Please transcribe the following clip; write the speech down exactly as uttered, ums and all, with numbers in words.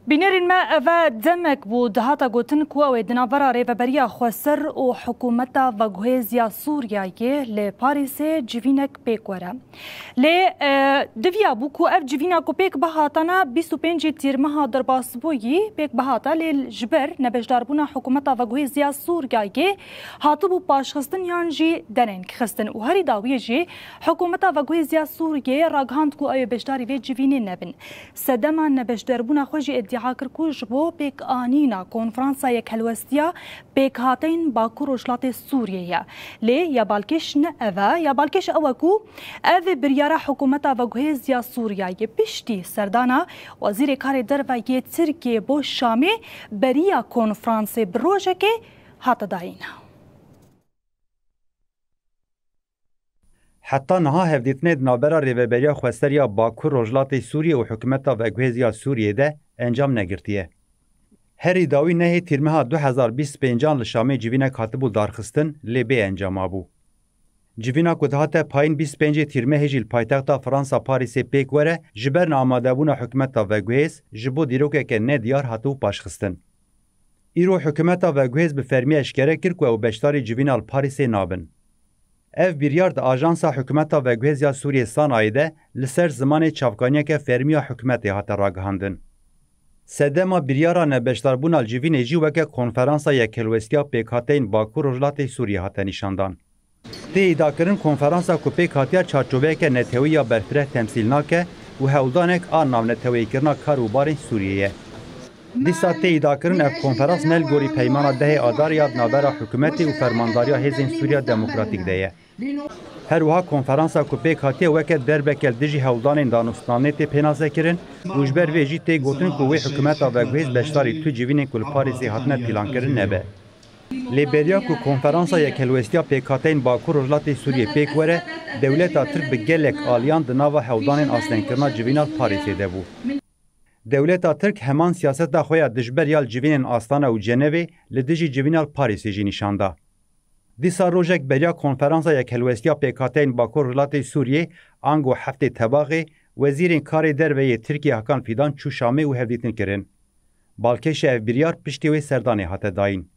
Bînerên me, eve demek bû dihata gotin ku ew ê di navbera Rêveberiya Xweser û Hikûmeta Veguhêz ya Sûriyeyê li Parîsê civînek pêk were. Lê, e, diviya bû ku ev civîna ku pêk bihatana bîst û pêncê Tîrmeha derbasbûyî pêk bihata, lê ji ber nebeşdarbûna Hikûmeta Veguhêz ya Sûriyeyê hatibû paşxistin yan jî dereng xistin û herî dawiyê jî Hikûmeta Veguhêz ya Sûriyeyê ragihand ku ew ê beşdarî vê civînê nebin. Sedema nebeşderbûna xwe jî îdia kir ku ji bo pêkanîna Konferansa Yekhelwestiya Pêkhateyên Bakur Rojhilatê Sûriyê ye. Lê ya balkêş ne ev e. Ya balkêş ew e ku ev biryara Hikûmeta Veguhêz ya Sûriyeyê piştî serdana Wezîrê Karê Derve yê Tirkiyê bo Şamê beriya konferansê bi rojekê hate dayîn. Heta niha hevdîtinê di navbera Rêveberiya Xweser ya Bakur Rojhilatê Sûriyê û Hikûmeta Veguhêz ya Sûriyê de encam negirtiye. Herî dawî nehê Tîrmeha du hezar bîst pêncan li Şamê civînek hatibû darxistin, lê bê encama bû. Civîna ku dihate payîn bîst pêncê Tîrmehê jî li paytexta Fransa Parîsê pêk were, ji ber neamadebûna Hikûmeta Veguhêz ji bo dîrokeke nediyar hatibû paşxistin. Îro hikûmeta veguhêz bi fermî eşkere kir ku ew beşdarî civîna li Parîsê nabin. Ev biryar di ajansa hikûmeta veguhêz ya Sûriyê Sanayê de li ser zimanê çavkaniyeke fermî ya hikûmetê hate ragihandin. Sedema biryara nebeşdarbûna li civînê jî weke Konferansa Yekhelwestiya Pêkhateyên Bakur Rojhilatê Sûriyê hate nîşandan. Tê îdiakirin konferansa ku pêk hatiye çarçoveyeke neteweyî ya berfireh temsîl nake û hewldanek a navneteweyîkirina kar û barên Sûriyê ye. Dîsa tê îdiakirin ev konferans ne li gorî peymana dehê Adarê ya di navbera hikûmetê û fermandariya Hêzên Sûriya Demokratîk de ye. Her wiha konferansa ku pêk hatiye weke derbeke li dijî hewldanên danûstandinê tê pênasekirin û ji ber vê jî tê gotin ku wê hikûmeta veguhêz beşdarî tu civînên ku li Parîsê hatine pîlankirin nebe. Lê beriya ku Konferansa Yekhelwestiya Pêkhateyên Bakur Rojhilatê Sûriyê pêk were, dewleta Tirk bi gelek aliyan di nava hewldanên astengkirina civîna li Parîsê de bû. Dewleta Tirk heman siyaseta xwe ya dijber ya li civînên Astana û Cenevê li dijî civîna li Parîsê jî nîşan da. Dîsa rojek beriya Konferansa Yekhelwestiya Pêkhateyên Bakur Rojhilatê Sûriyê, ango heftê Tebaxê, Wezîrên Karê Derve yê Tirkiyê Hakan Fîdan çû Şamê û hevdîtin kirin. Balkêşa ev biryar piştî wê serdanê hate dayîn.